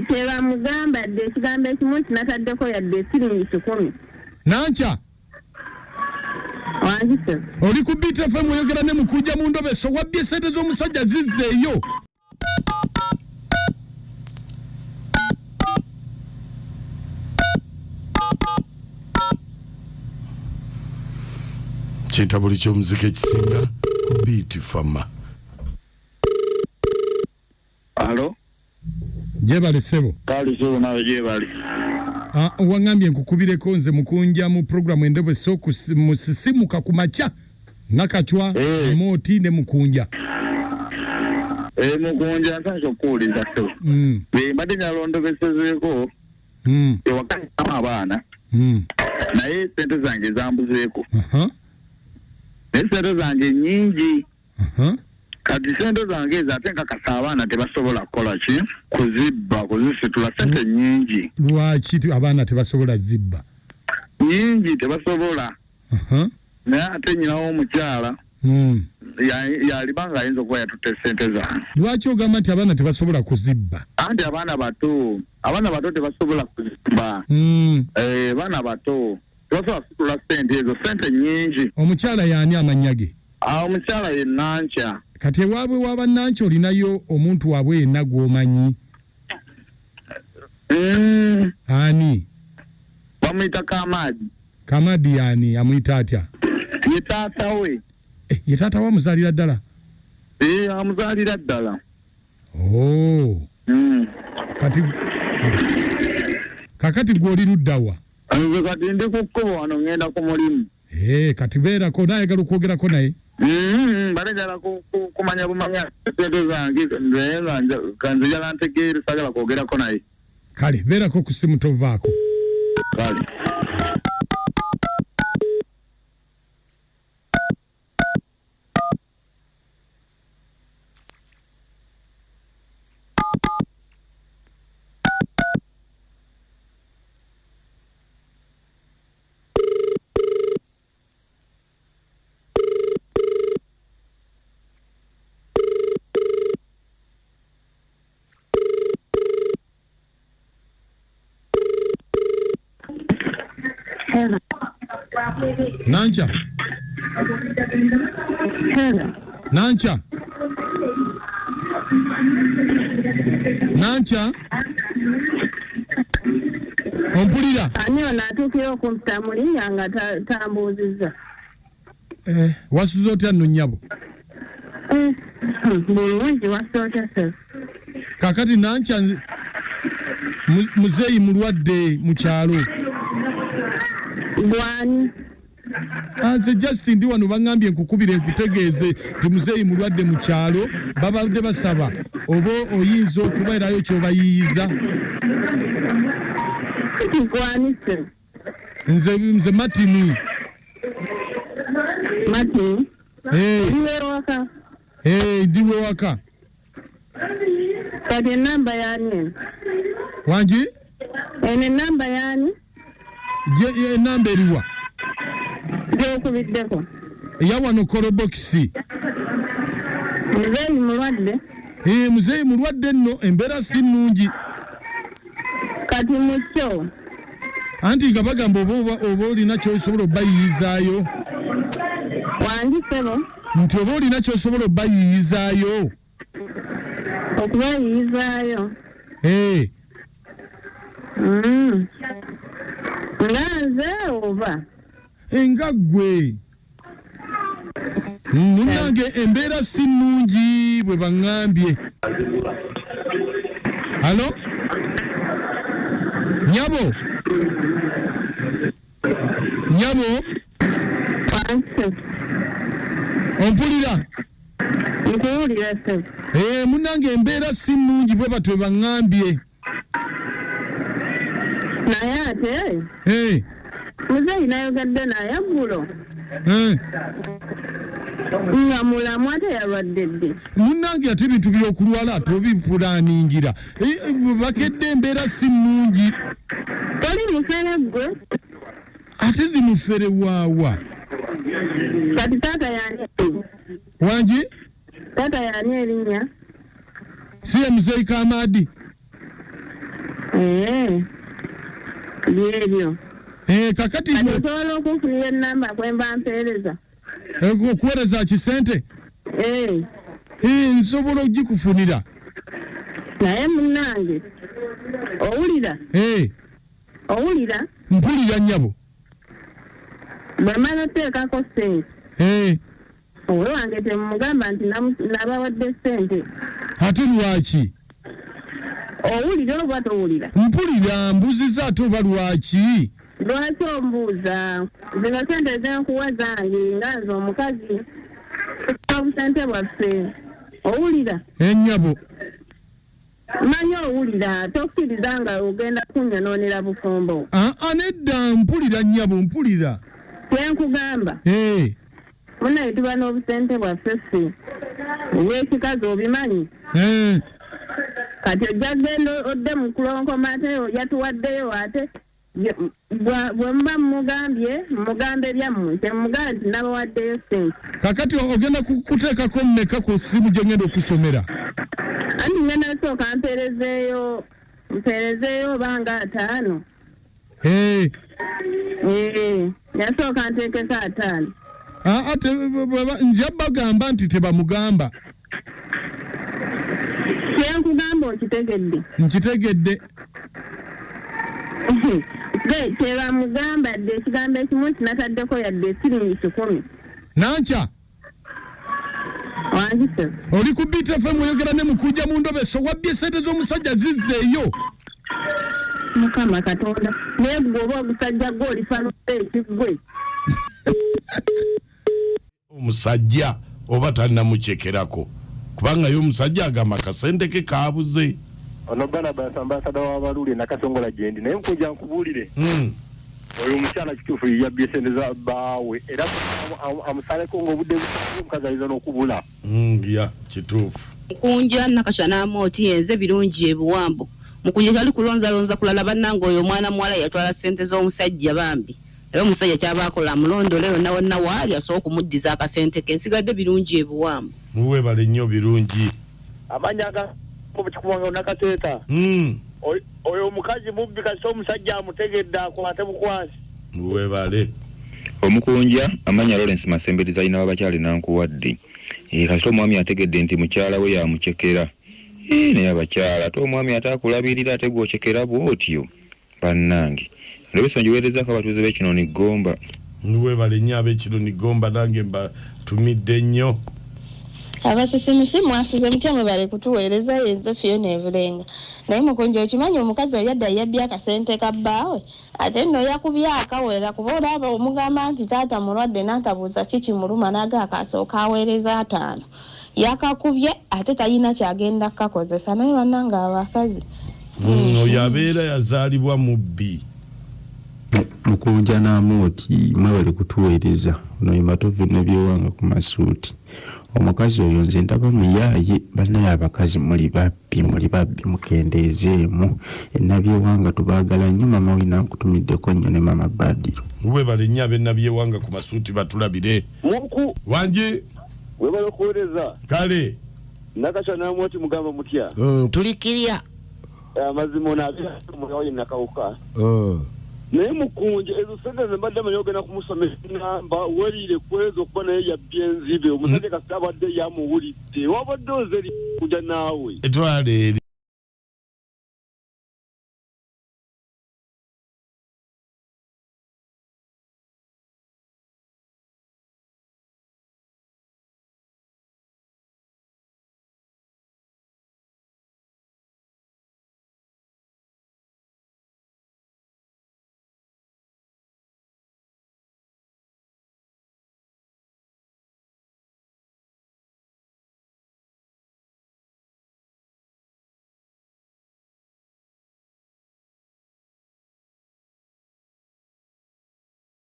Tebamugamba dde ekigambo ekimu nti nataddeko yadde siringi 100. Nankya. Wangi ssebo. Oli ku Beat FM oyogera ne Mukunja mu ndobeso, wabbye ssente z'omusajja zizzeeyo. Kintabuli ky'omuziki ekisinga ku Beat Fama. Alo. Gyebale ssebo. Kale ssebo nawe gyebale. Ah, waŋŋambye nkukubireko nze Mukunja mu programu Endobeso musisimuka ku makya Nakacwa Eh. Amooti ne Mukunja. Eh, Mukunja nsanyusa okukuwuliza ssebo. Eh, mbadde njagala ondobesezeeko ewaka ninamu abaana naye ssente zange zambuzeeko. Naye ssente zange nnyingi. Kati ssente zange ezo ate nkakasa abaana tebasobola kukola ki? Kuzibba, kuzisitula ssente nnyingi. Lwaki abaana tebasobola zibba? Nnyingi tebasobola. Naye ate nnyina w'omukyala yaliba ng'ayinza okuba yatutte ssente zange. Lwaki ogamba nti abaana tebasobola kuzibba? Anti abaana bato, abaana bato tebasobola kuzibba. Abaana bato tebasobola kusitula ssente ezo, ssente nnyingi. Omukyala y'ani amannya ge? Omukyala ye Nankya. Kati ewaabwe wa Bannankya olinayo omuntu waabwe yenna gw'omanyi? Ani? Bamuyita Kamadi. Kamadi y'ani? Amuyita atya? Ye taata we. Ye taata we amuzaalira ddala? Amuzaalira ddala. Oh. Kati kakati gwe oli ludda wa? Nze kati ndi ku kkubo wano ŋŋenda ku mulimu. Kati beerako naayagala okwogerako naye. Mbadde njagala kumanya bumanya ssente zange, naye nga nze njagala ntegeere, saagala kwogerako naye. Kale beerako ku ssimu tovaako. Kale. Hello. Nankya. Hello. Nankya. Nankya. Ompulira? Ani ono atuukira okumpita mu linnya nga tambuuzizza? Wasuze otya nno nnyabo? Bulungi, wasuze otya ssebo? Kaakati Nankya muzeeyi mulwadde mu kyalo. Gwani? Nze just ndi wano baŋŋambye nkukubire nkutegeeze nti muzeeyi mulwadde mu kyalo, babadde basaba oba oyinza okubeerayo ky'obayiiyiza. Gwani ssebo? Nze Martin. Martin? Oli wewaka? Ndi wewaka. Kati enamba yaani eno? Wangi? Eno enamba yaani? Enamba eriwa? Gy'okubiddeko. Eya wano kolobokisi. Muzeeyi mulwadde? Muzeeyi mulwadde nno, embeera si nnungi. Kati mu kyo? Anti nga bagamba oba olina ky'osobola obayiyizaayo. Wangi ssebo? Nti oba olina ky'osobola obayiyizaayo. Okubayiyizaayo? Nga nze oba? Nga ggwe. Munnange embeera si nnungi bwe baŋŋambye. Halo? Nnyabo? Nnyabo? Ompulira? Nkuwulira ssebo. Munnange embeera si nnungi bwe batyo bwe baŋŋambye. Naye ate muzeeyi nayogadde naye eggulo. Nga mulamu ate yalwadde ddi? Munnange ate ebintu by'okulwala ate obipulaaningira. Bakedde embeera si nnungi. Toli mufere ggwe? Ate ndi mufere waawa? Kati taata y'ani? Wangi? Taata y'ani erinnya? Si ye muzeeyi Kamadi? Ee, byebyo. Kakati Kati osobola okunfunira ennamba kwe mba mpeereza? Okuweereza ki, sente? Ee. Nsobola ogikufunira. Naye munnange, owulira? Owulira? Mpulira, nnyabo. Bwe mmala oteekako ssente, owe wange temumugamba nti nabawadde ssente. Ate lwaki? Owulira oba towulira? Mpulira, mbuziza ate oba lwaki. Lwaki ombuuza? Zino sente zenkuwa zange nga nze omukazi, obusente bwaffe. Owulira? Ennyabo. Manyi owulira, tokkiriza nga ogenda kunyonoonera bufumbo. Aa, nedda, mpulira nnyabo, mpulira. Kyenkugamba, munaye, tuba n'obusente bwaffe ffe obwekikazi, obimanyi. Kati ojja genda odde mu kulonkoma, ate yatuwaddeyo, ate bwe muba mumugambye, mugambe byammwe, temugambe nti nabawaddeyo ssente. Kakati ogenda kuteekako mmeka ku ssimu gye ngenda okusomera? Anti ngenda sooka mpeerezeeyo oba nga 50. Ee, yasooka nteekeko 50. Aa, nja bagamba nti tebamugamba. Kyenkugamba okitegedde? Nkitegedde. Tebamugamba dde ekigambo ekimu nti nataddeko yadde siringi 100. Nankya. Wangise. Oli ku Beat FM, oyogera ne Mukunja mu ndobeso. Wabbye sente z'omusajja, zizzeeyo. Mukama Katonda, naye gwe oba ogusajja gwe olifa ekiggwe. Omusajja oba tannamucekerako, kubanga ye omusajja agamba akasente ke kaabuze. Ono Barnabas, ambasada w'abaluli Nakasongola gyendi, naye nkunja nkubuulire, oyo omukyala kituufu yabbye sente za bbaawe, era amusaleko ng'obudde bukyali, omukazi ayinza n'okubula. Ya, kituufu. Mukunja, Nakasha n'Amooti, yenze Birungi ebuwambo. Mukunja, kyali kulonzalonza kulala. Bannange, oyo omwana muwala yatwala ssente z'omusajja bambi, era omusajja kyaba akola amulondole yonna wonna waali asobola okumuddiza akasente ke. Nsigadde Birungi ebuwambo. Muwebale nnyo, Birungi. Amanya ga kikubanga Nakaseeta. Oyo omukazi mubbi, kasita omusajja amutegedde akwate bukwasi. Muwebale. Omukunja, amanya Lawrence Masembereza, alina wabakyali nankuwadde. Kasita omwami ategedde nti mukyala we yamucekera. Naye abakyala, ate omwami ate akulabirira, ate gwocekera bwotyo, bannange. Ndobeso ngiweerezaako abatuuze b'Ekinoni Gomba. Muwebale nnyo ab'Ekinoni Gomba, nange mbatumidde nnyo. Abasisimusi, mwasuze mutya? Mwebale kutuweereza. Yenze Fiona Ebulenga. Naye Mukunja, okimanyi omukazi oyo yadda yabbye akasente ka bbaawe, ate nno yakubye akawera, kuba olaba omugamba nti taata mulwadde, n'atabuuza ki kimuluma, n'aga akasooka aweereza 50, yakakubye, ate talina kyagenda kukakozesa. Naye bannange abakazi. Oyo abeera yazaalibwa mubbi. Mukunja n'Amooti, mwebale kutuweereza. Ono ye Matovu Nebyewanga ku Masuuti. Omukazi oyo nze ndaba muyaaye. Bannaye abakazi muli babbi, muli babbi, mukendeezeemu. Enabyewanga tubaagala nnyo. Mama wina nkutumiddeko nnyo ne Mama Badiro. Webale nnyo ab'Enabyewanga ku Masuuti, batulabire. Muku. Wangi. Webale okuweereza. Kale. Nakasha n'Amwoti, mugamba mutya? Tuli kirya. Amazima ono abeera muyawo ye Nakawuka. Naye Mukunja, ezo sente ze mbadde manyi ogenda kumusomesa namba, weriire kwezo, okuba naye yabbye enzibe. Omusajja kasita abadde yamuwulidde, wabadde ozeri kuja naawe. Etwala eri.